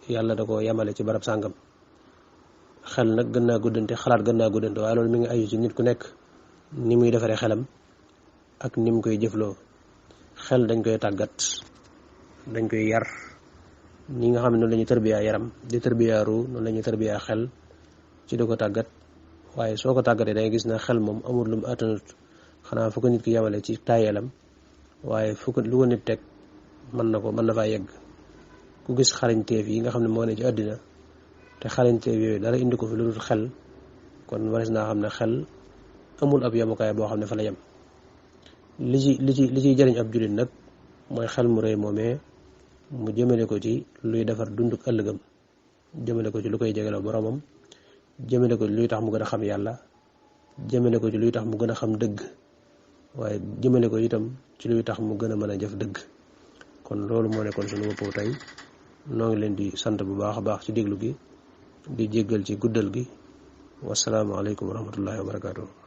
yàlla da ko yemale ci barab sàngam. xel nag gën naa guddante, xalaat gën naa guddante, waaye loolu mi ngi aju ci nit ku nekk ni muy defaree xelam ak ni mu koy jëfloo. xel dañ koy tàggat, dañ koy yar, ñi nga xam ne noonu la ñuy tërbiyaa yaram di tërbiyaa ruu, noonu la ñuy tërbiyaa xel ci di ko tàggat. waaye soo ko tàggatee dangay gis ne xel moom amul lu mu attanut, xanaa fu ko nit ki yemale ci taayeelam, waaye lu ko nit teg mën na faa yegg. ku gis xarañteef yi nga xam ne moo ne ci àddina te xarañteef yooyu dara indi ko fi lu dul xel, kon waris naa xam ne xel amul ab yemukaay boo xam ne fa la yem. li ciy jëriñ ab jullit nag mooy xel mu rëy moomee mu jëmale ko ci luy defar dunduk ëllëgam, jëmale ko ci lu koy jegeloo boromam, jëmale ko ci luy tax mu gën a xam yàlla, jëmale ko ci luy tax mu gën a xam dëgg, waaye jëmale ko itam ci luy tax mu gën a mën a jëf dëgg. kon loolu moo nekkoon sunu bopp tey. noo ngi leen di sant bu baax a baax ci déglu gi, di jéggal ci guddal gi. wassalaamu aleykum wa rahmatullahi wa barakaatuh.